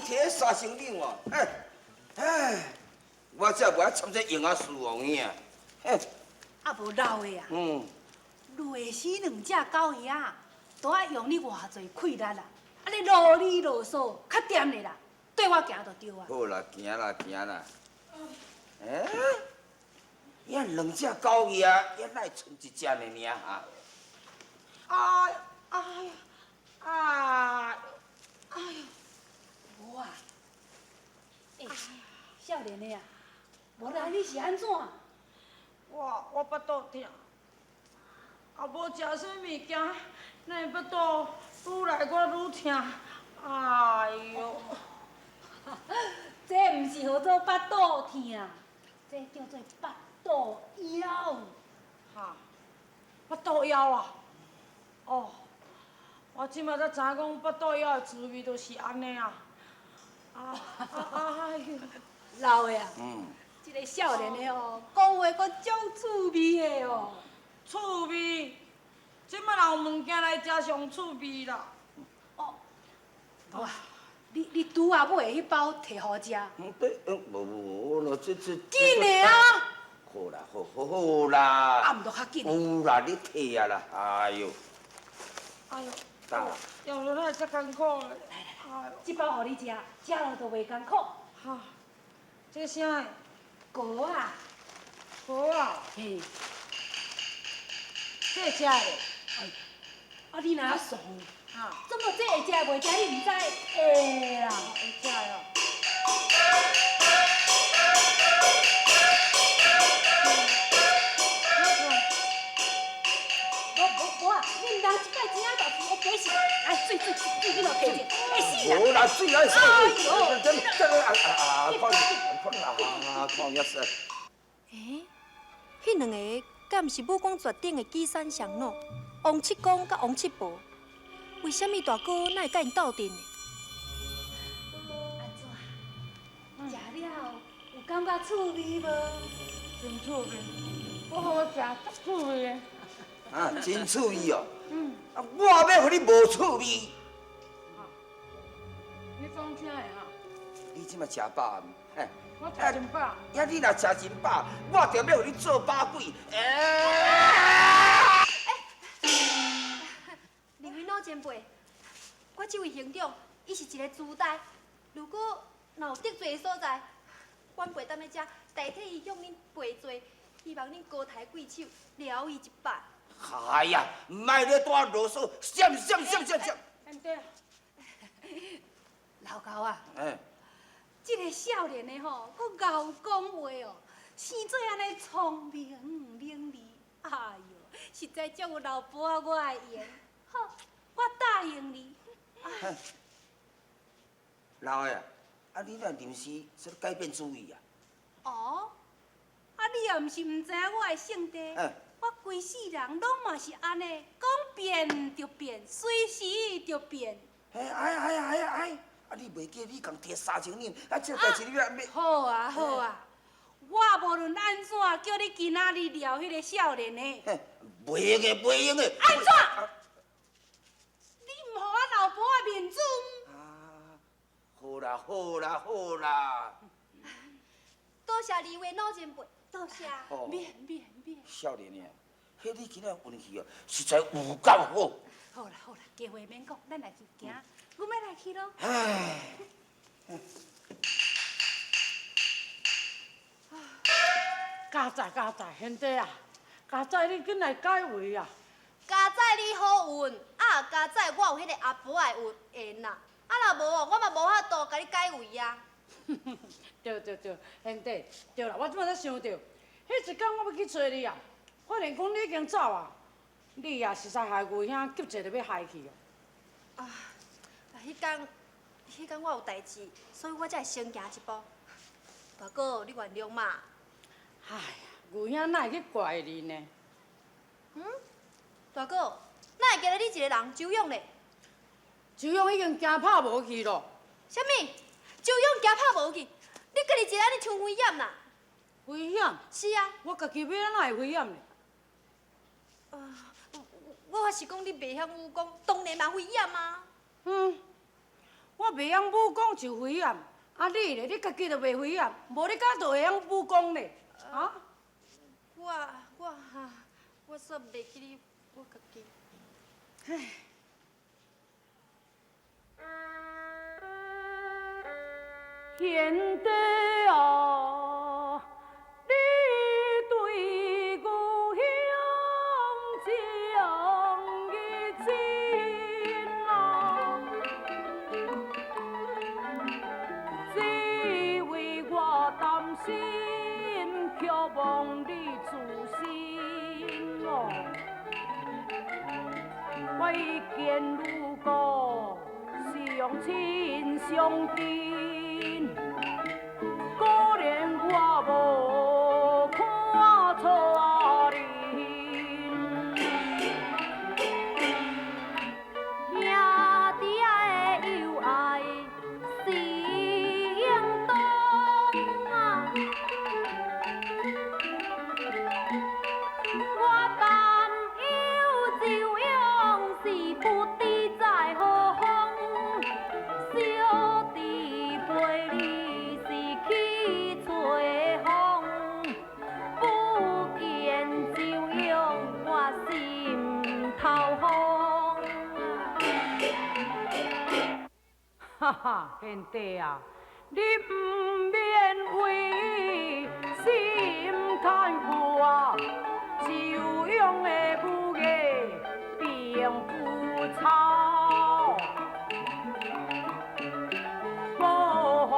摕三星两哦，哎，哎，我才袂爱参这婴仔事哦，有影。嘿，啊无老的啊，累死两只狗鱼仔，都爱用你偌济气力啦，啊你啰里啰嗦，较恬咧啦，缀我行就对啊。好啦，行啦，行啦。欸，遐两只狗鱼仔，遐哪会賰一只尔尔哈？哎哎哎哎呦，无啊！欸，少年的啊，无啦，你是按怎？我腹肚疼，啊无食啥物件，哪会腹肚愈来阁愈疼？哎哟！这毋是号做腹肚疼，这叫做腹肚枵。哈，腹肚枵啊！哦，我这摆才知影讲腹肚枵的滋味就是按呢啊！啊啊哎哟！老的啊，这个少年的哦，讲话阁足趣味的哦。趣味，这摆人有物件来食上趣味啦。哦，无啊，你拄仔买的彼包提予我食。嗯，对，无无无，这这。紧的啊！好啦，好好好啦。啊，毋著较紧。有啦，你提啊啦，哎哟。哎哟，要落来遮艰苦嘞。来来，这包予你食，食落就袂艰苦。哈，这啥？果啊。果啊。嘿。这会食的？哎，啊你若傻？啊。怎么这会食袂食你毋知？会啦。会食哦。无啊，你毋通这摆真正大事，我假是，来水水水，你落摕者，会死啦！无啦，水来水，这这啊啊，看看啊，看也是。欸，彼两个敢毋是武功绝顶的岐山上老王七公佮王七婆？为啥物大哥哪会佮𪜶斗阵呢？按怎？食了有感觉趣味无？真趣味，不好食，足趣味的。啊，真趣味哦！啊，我欲予你无趣味，讲啥的哈？你这马食饱毋？嘿，我食真饱。呀，你若食真饱，我就欲予你做饱鬼。欸！二位老前辈，我这位兄长，伊是一个书呆，如果若有得罪的所在，晚辈踮咧遮代替伊向恁赔罪，希望恁高抬贵手，饶伊一摆。哎呀，莫咧带啰嗦，闪闪闪闪闪！贤弟，老高啊，哎，这个少年的吼，阁𠢕讲话哦，生做按呢聪明伶俐，哎哟，实在足有老婆仔我的缘。好，我答应你。老的，啊，你若临时煞改变主意啊？哦，啊，你也毋是毋知影我的性地，我规世人拢嘛是按呢，讲变就变，随时就变。哎哎哎哎哎！啊，你袂记你共提三千两，啊，这代志你欲欲？好啊好啊，我无论按怎叫你今仔日撩彼个少年的，袂用的，袂用的。按怎？你毋予我老婆仔面子？啊，好啦好啦好啦。多谢二位老前辈，多谢。免免免。少年的，彼你今仔运气哦，实在有够好。好啦好啦，加话免讲，咱来去行，阮欲来去咯。唉。佳哉佳哉，贤弟啊，佳哉你紧来解围啊！佳哉你好运，啊佳哉我有彼个阿婆仔的运缘啦，啊若无哦，我嘛无法度共你解围啊。对对对，贤弟，对啦，我这摆才想著，彼一工我欲去揣你啊，发现讲你已经走啊，你也实在害牛兄急济著欲害去哦。啊，彼工，彼工我有代志，所以我才会先行一步。大哥，你原谅嘛。哎呀，牛兄哪会去怪你呢？嗯，大哥，哪会记得你一个人？周勇咧？周勇已经惊拍无去咯。啥物？周勇惊拍无去？你家己一个按呢伤危险啦！危险？是啊。我家己欲按怎会危险呢？啊，我是讲你袂晓武功，当然嘛危险啊。嗯，我袂晓武功就危险，啊你咧？你家己就袂危险，无你敢就会晓武功咧？啊？我我哈，我煞袂记得我家己。唉。贤弟啊，你对牛兄情意深啊，只为我担心，渴望你自新哦。我一见如故，相亲相近。可怜我无看错恁，兄弟仔的友爱是应当啊，我担忧周勇是不知在何方，小弟陪你是去吹风，不见周勇我心头慌。哈哈，贤弟啊，你毋免为心牵挂，周勇的武艺并不差，保护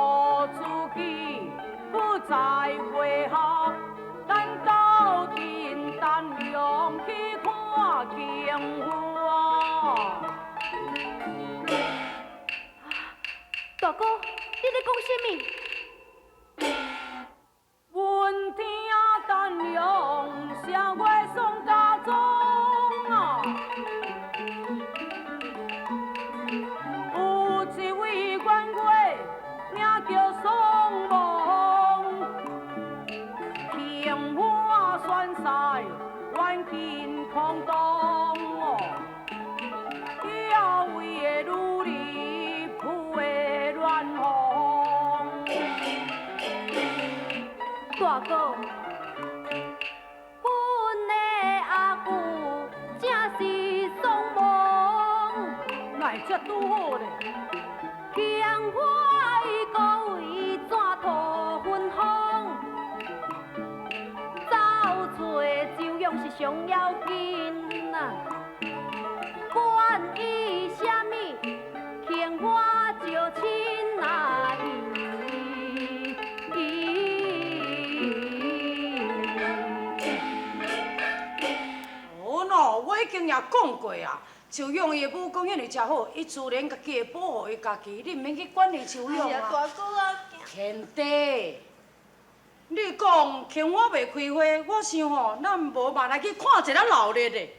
自己不在话下，咱斗阵丹阳去看樱花。大哥，你咧讲啥物？阮听丹阳声月宋家庄啊，有一位元月名叫宋王，杏花宣誓远近空洞哦，也为个女儿抱的暖。大哥，阮的阿舅正是丧亡，哪会这拄好咧？杏花伊各位纸涂芬芳，走找周勇是上要紧啊，管伊啥物，杏花招亲啊伊。哦喏，我已经也讲过啊，周勇伊的武功遐尔诚好，伊自然家己会保护伊家己，你毋免去管理周勇哎呀，啊。大哥啊，贤弟，你讲杏花袂开花，我想吼，咱无嘛来去看一下闹热的。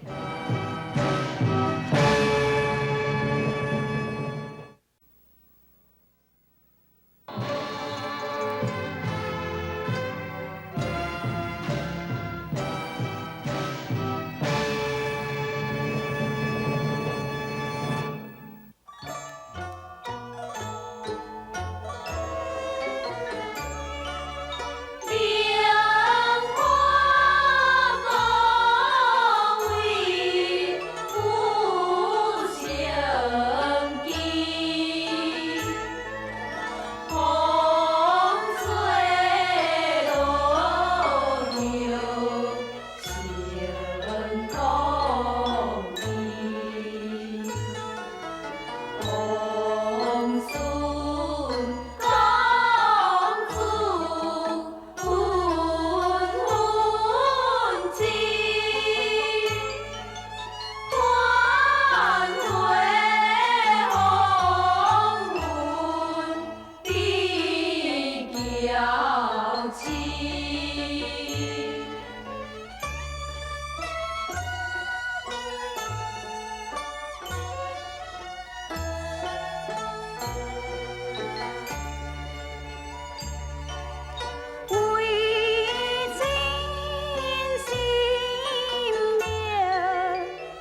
莲花高位有成机，风吹落叶成空地，王孙公子纷纷争，繁花红云比娇妻。为真心命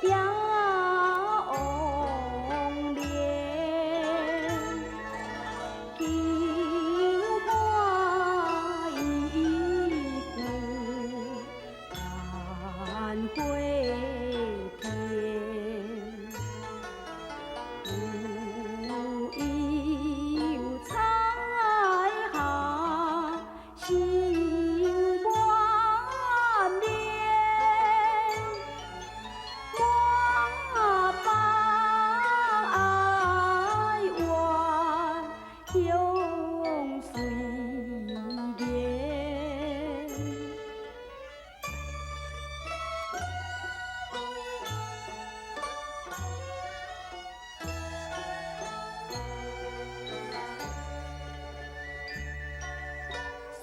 也枉怜，金花一句难回天，有有彩霞心满面，我把爱怨向谁言？山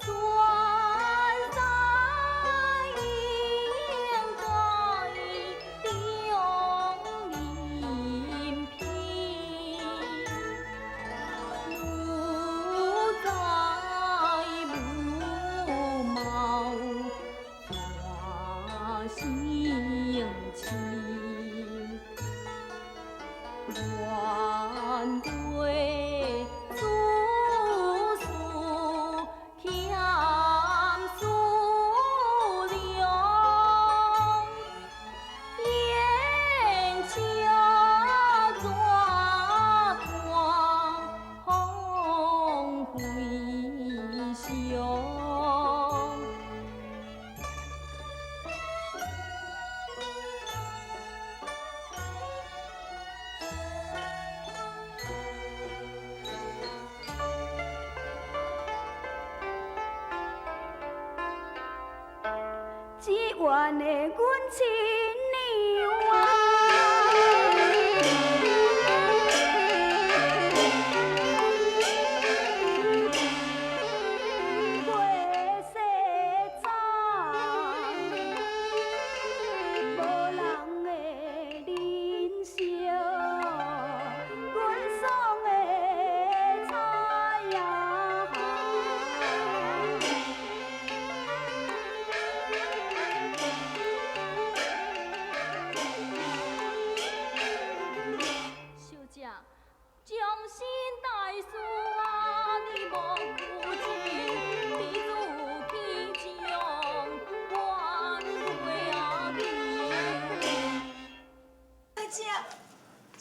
在应该中林偏，女在无貌怎成亲？愿为祖事欠思量，燕车怎看风飞上？只愿的阮亲娘啊！过世早，无人的忍受，阮爽的彩啊！小姐，终身大事啊，你莫负情，你自去情。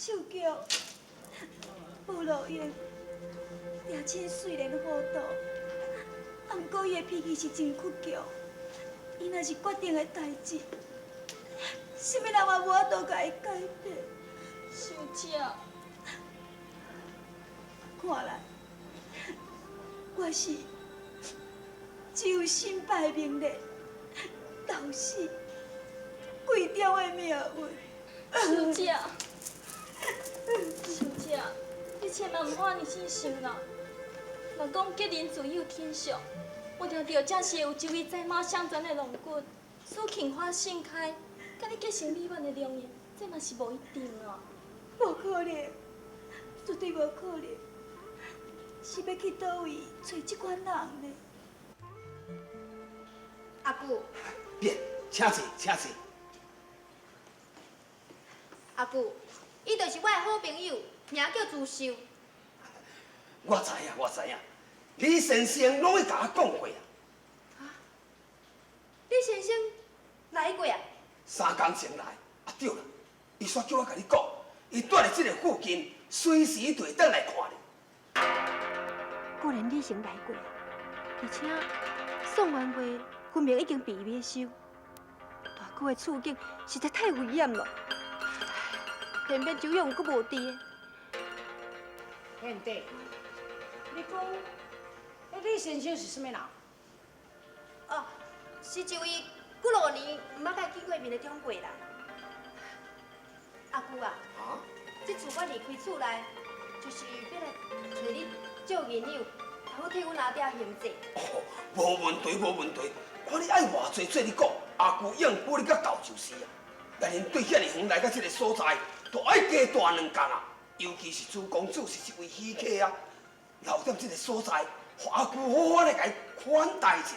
秀菊，无路用。爹亲虽然糊涂，啊，毋过伊的脾气是真倔强。伊若是决定的代志，啥物人嘛无法度共伊改变。小姐，看来我是只有身败名裂，老死归中的命运。小姐，小姐，你千万毋好按呢子想啦。若讲吉人自有天相，我听著正是有一位在马相传的郎君，使杏花盛开，佮你结成美满的良缘，这嘛是无一定啊。无可能，绝对无可能，是欲去佗位揣这款人呢？阿舅，免，请坐，请坐。阿舅，伊就是我的好朋友，名叫朱秀。我知影，我知影，李先生攏会共我讲过啊。李先生来过啊？三工前来，啊对啦，伊煞叫我共你讲，伊蹛佇這个附近，隨時就會轉來看你。果然李成來過，而且宋元月分明已經被伊買收，大哥的處境實在太危險了。偏偏周勇閣無佇。賢弟，你講，彼李先生是啥物人？哦，是一位幾落年毋捌共見過面的長輩啦。阿舅啊，這次我離開厝內，就是欲來揣你借銀兩，通好替阮阿爹還債。哦，無問題，無問題。看你愛偌濟，做你講，阿舅應付你甲到就是啊。咱𪜶對遐爾遠來到這個所在，都愛加蹛兩工啊。尤其是朱公子是一位稀客啊，留踮這個所在，予阿舅好好來共伊款待一下。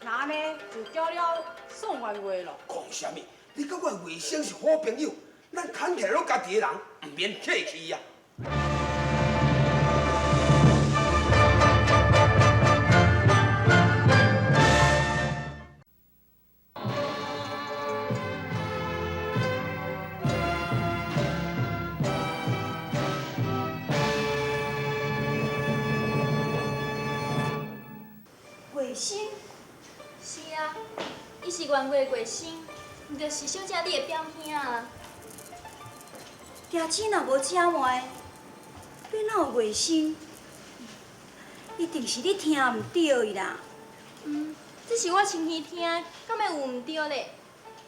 那按呢就叫了宋元月咯。講啥物？你佮我魏生是好朋友，咱看起來攏家己的人，毋免客氣啊。月生？是啊，伊是元月月生，毋就是小姐你的表兄啊。爹亲若無請換，欲哪有月生？一定是你聽毋對伊啦。嗯，這是我親耳聽，敢會有毋對咧？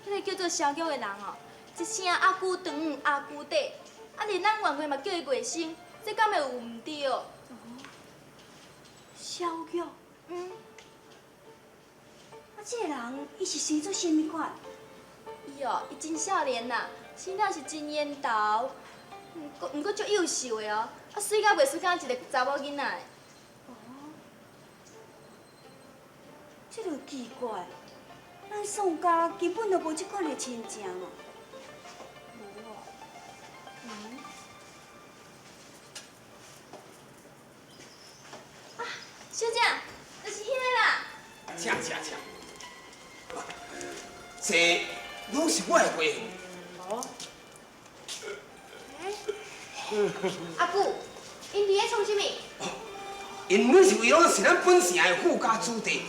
彼個叫做蕭玉的人哦，一聲阿舅長，阿舅短，啊，連咱元月嘛叫伊月生，這敢會有毋對？哦，蕭玉，嗯。啊，這個人伊是生做啥物款？伊哦，伊真少年啦，生了是真緣投，毋過足幼秀的哦，啊，媠甲袂輸敢一個查某囡仔的。哦，這就奇怪，咱宋家根本就無這款的親情哦。無哦。嗯。啊，小姐，就是彼个啦。請請請。這攏是我的花園。哦。阿舅，𪜶佇咧創啥物？𪜶每一位攏是咱本城的富家子弟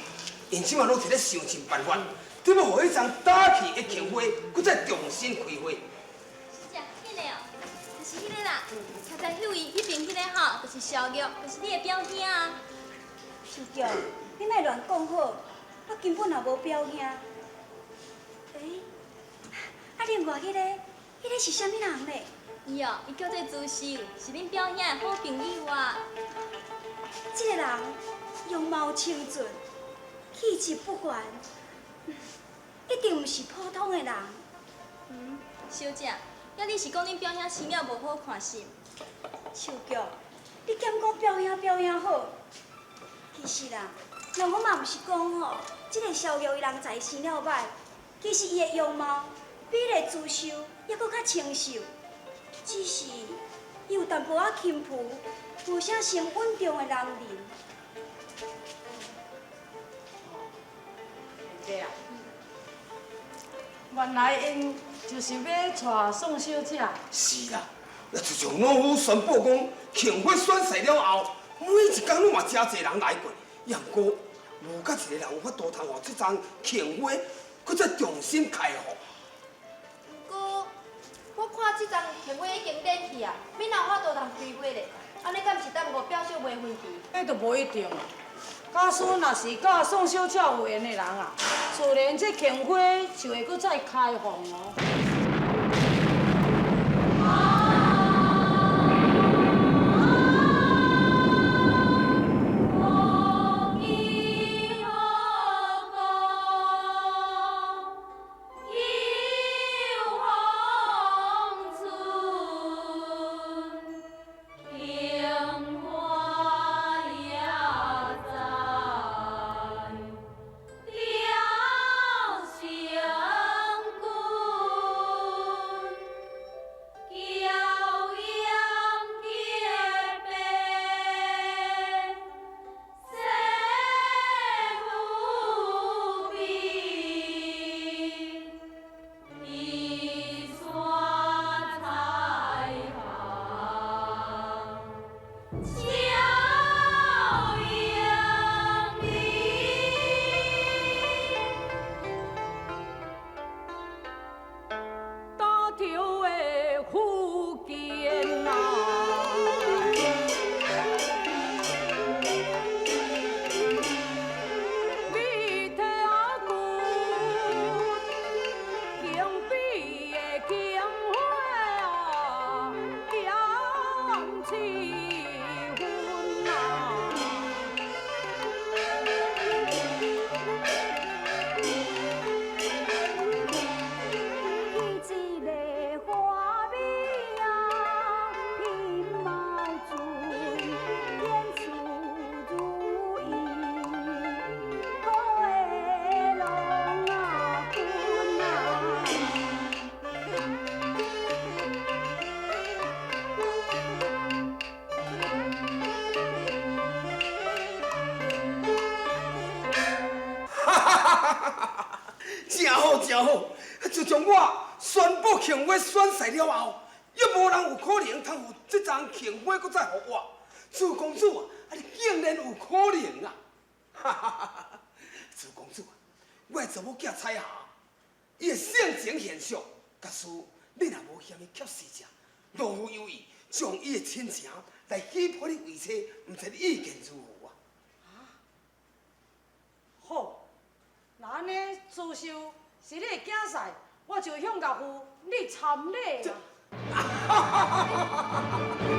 ，𪜶這馬攏佇咧想盡辦法，欲予彼叢打去的杏花，閣再重新開花。小姐，彼个哦，就是彼个啦，徛在彼位彼邊彼個吼，就是蕭玉，就是你的表兄啊。秀菊，你莫亂講好，我根本也無表兄。欸，啊，另外彼個是啥物人咧？伊哦，伊叫做朱秀，是恁表兄的好朋友啊。這個人容貌清俊，氣質不凡，一定毋是普通的人。嗯，小姐，抑你是講恁表兄生了無好看是？秀菊，你兼講表兄表兄好，其實啦，人我嘛毋是講吼，這個蕭玉伊人才生了歹，其實伊的容貌比咧朱秀猶閣較清秀，只是伊有淡薄仔輕浮，無啥成穩重的男人。對啊。原來𪜶就是欲娶宋小姐。是啦，那自從老夫宣布講杏花選婿了後，每一工攏嘛誠濟人來過，也毋過無甲一個人有法度通予這樁杏花閣再重新開放。毋過我看這樁杏花已經練去啊，免有法度通開花咧？按呢敢是耽誤表小未婚期？彼就無一定啊。假使若是佮宋小姐有緣的人啊，自然這杏花就會閣再開放哦。真好真好，自从我宣布杏花选婿了后，也无人有可能通予这樁杏花阁再予我。朱公子啊，你竟然有可能啊！哈哈哈哈！朱公子啊，我的查某囝彩霞，伊的性情贤淑，假使你若无嫌伊怯细只，老夫有意将伊的亲情来许配你为妻，毋知你意见如何啊？好，若按呢，朱秀是你的囝婿，我就向岳父你参礼啊。